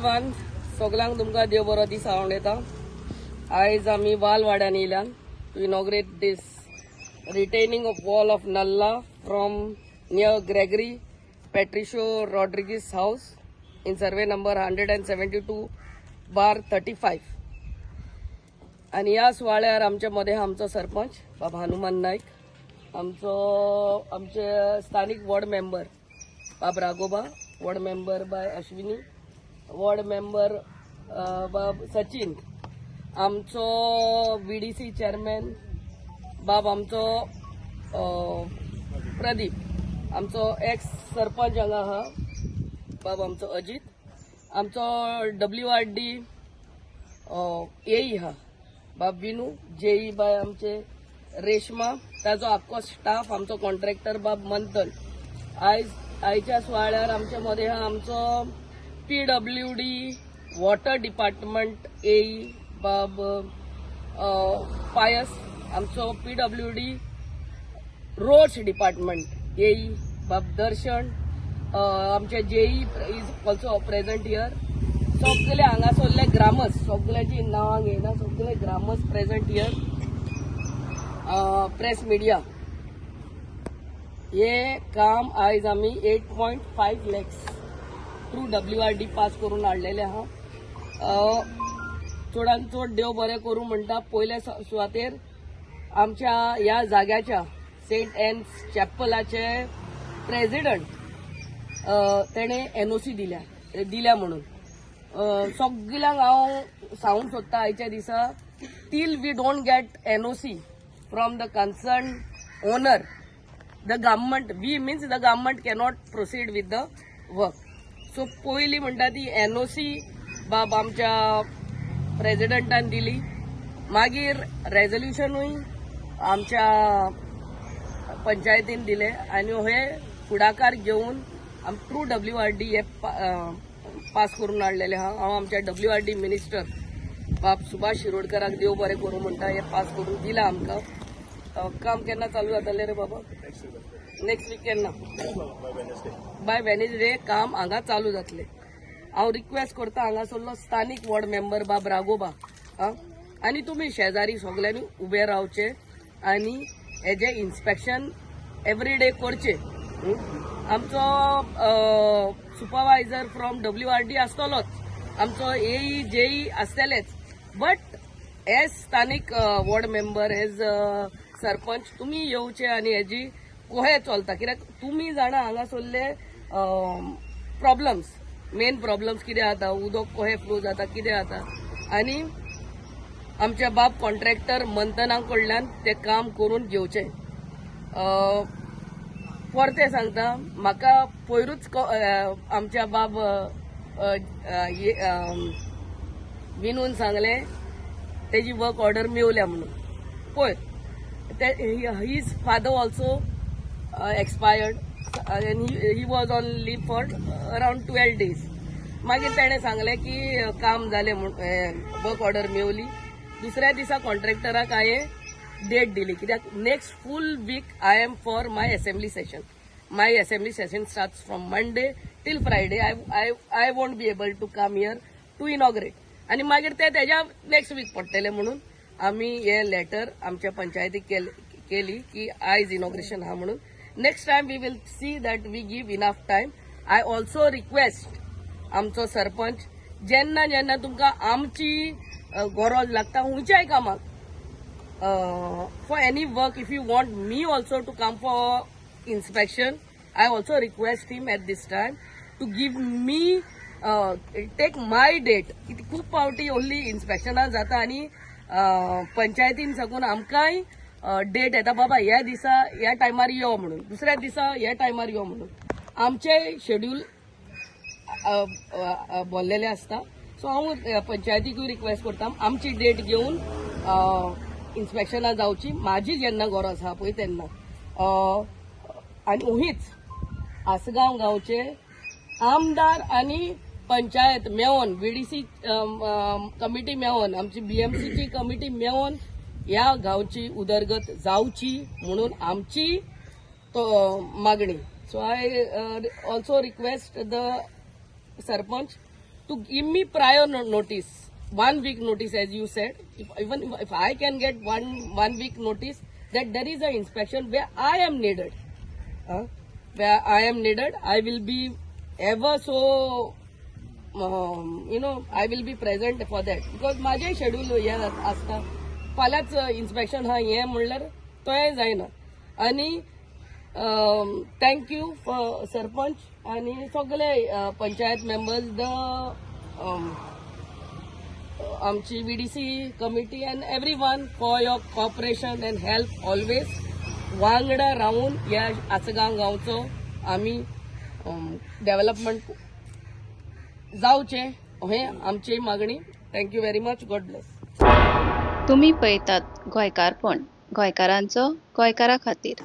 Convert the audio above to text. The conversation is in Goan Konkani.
देवान सगल्यांक तुमकां देव बरो दीस आवडटा. आयज आमी वालवाड्यान येयल्यान to inaugurate this retaining of wall of nallah from near Gregory Patricio Rodrigues house in survey number 172/35. आणि ह्या सुवाळ्यार आमच्या मध्ये आमचो सरपंच बाबा हनुमान नाईक, आमचो आमचे स्थानिक वॉर्ड मेंबर बाब राघोबा, वॉर्ड मेंबर बाय अश्विनी, वॉर्ड मेंबर बाब सचिन, आमचो व्हीडीसी चेअरमॅन बाब आमचो प्रदीप, आमचो एक्स सरपंच हांगा आहा बाब आमचो अजीत, आमचो डब्ल्यू आर डी एई आहा बाब विनू, जेई बाय आमचे रेशमा, ताजो आख्खो स्टाफ, आमचो कॉन्ट्रॅक्टर बाब मंथन. आयज आयच्या सुवाळ्यार आमच्या मदें आहा आमचो पीडब्ल्यूडी वॉटर डिपार्टमेंट एई बाब पायस, आमचो पीडब्ल्यूडी रोड्स डिपार्टमेंट एई बाब दर्शन, आमचे JE is also present here. सगळे हांगासरले ग्रामस्थ, सगळ्याची नांवां घेयना, सगळे ग्रामस्थ प्रेझेंट here, press media. हे काम आयज आमी 8.5 lakhs through WRD pass करून हाडलेले आहा. चडान चड देव बरें करूं म्हणटा. पयल्या सुवातेर आमच्या ह्या जाग्याच्या सेंट एन्स चॅपलाचे प्रेसिडंट, तेणे एनओसी दिल्या दिल्या म्हणून सगल्यांक हांव सांगूंक सोदता आयच्या दिसा, till we don't get NOC from the concern owner, the government, we means the government cannot proceed with the work. So पयली म्हणटा ती एनओसी बाब आमच्या प्रेसिडेंटान दिली. मागीर रेजोल्युशनूय आमच्या पंचायतीन दिले आनी हे फुडाकार घेवन आम थ्रू डब्ल्यू आर डी हे पास करून हाडलेले आहा. हांव आमच्या डब्ल्यू आर डी मिनिस्टर बाब सुभाष शिरोडकराक देव बरें करूं म्हणटा, हे पास करून दिला आमकां. काम केन्ना चालू जातलें रे बाबा? नेक्स्ट वीक केन्ना? बाय वेनेसडे काम हांगा चालू जातलें. हांव रिक्वेस्ट करता हांगासरलो स्थानीक वॉर्ड मेंबर बाब राघोबा आं आनी तुमी शेजारी सगल्यांनी उबे रावचे आनी हेजें इन्स्पेक्शन एवरी डे करचें. आमचो supervisor from W R D आसतलोच, आमचो एई जेई आसतलेच, बट एज स्थानीक वॉर्ड मेंबर, एज सरपंच तुमी येवचे आनी हेजी कोहे चलता, कित्याक तुमी जाणा हांगासरले प्रॉब्लम्स, मेन प्रॉब्लम्स कितें जाता, उदक कोहे फ्लो जाता, कितें जाता आनी आमच्या बाब कॉन्ट्रॅक्टर मंथना कडल्यान ते काम करून घेवचें. परतें सांगता, म्हाका पयरूच आमच्या बाब विनून सांगलें तेजी वर्क ऑर्डर मेवल्या म्हणून पयर. ते his father also expired and he was on leave for around 12 days. मागीर तेणें सांगलें की काम जालें म्हूण, वर्क ऑर्डर मेवली. दुसऱ्या दिसा कॉन्ट्रॅक्टराक हांवें डेट दिली, कित्याक next full week I am for my assembly session. My assembly session start from Monday till Friday. I won't be able to come here to inaugurate. आनी मागीर ते तेज्या नेक्स्ट वीक पडटले म्हणून आमी हे लेटर आमच्या पंचायतीक केली की आयज इनॉग्रेशन आहा म्हणून. Next time we will see that we give enough time. I also request आमचो सरपंच, जेन्ना जेन्ना तुमकां आमची गरज लागता खंयच्याय कामाक, for any work, if you want me also to come for inspection, I also request him at this time to give me, take my date. खूप फावटी ओनली इन्स्पेक्शनां जाता आनी पंचायतीन साकून आमकांय डेट येता, बाबा ह्या दिसा ह्या टायमार यो म्हणून, दुसऱ्या दिसा ह्या टायमार यो म्हणून. आमचे शेड्यूल बोल्लेले आसता. सो हांव पंचायतीकूय रिक्वेस्ट करता, आमची डेट घेवन इन्स्पेक्शनां जावची, म्हाजी जेन्ना गरज आहा पळय तेन्ना. आनी उहीच आसगांव गांवचे आमदार आनी पंचायत मेळोन, व्हीडीसी कमिटी मेळोन, आमची बीएमसीची कमिटी मेळोन ह्या गांवची उदरगत जावची म्हणून आमची तो मागणी. So I also request the sarpanch. to give me prior notice, one week notice as you said. If even if I can get one week notice that there is a inspection where I am needed, where I am needed, I will be ever so I will be present for that, because माझे शेड्यूल हे आसता. फाल्यांच इन्स्पेक्शन हा हें म्हणल्यार तोय जायना. आनी thank you for sarpanch आनी सगळे पंचायत मेंबर्स, the आमची VDC committee and everyone for your cooperation and help always. वांगडा रावून ह्या आसगांव गांवचो आमी डेव्हलपमेंट जावचें हें आमची मागणी. Thank you very much. God bless. तुमी पळयतात गोंयकारपण, गोंयकारांचो गोंयकारा खातीर.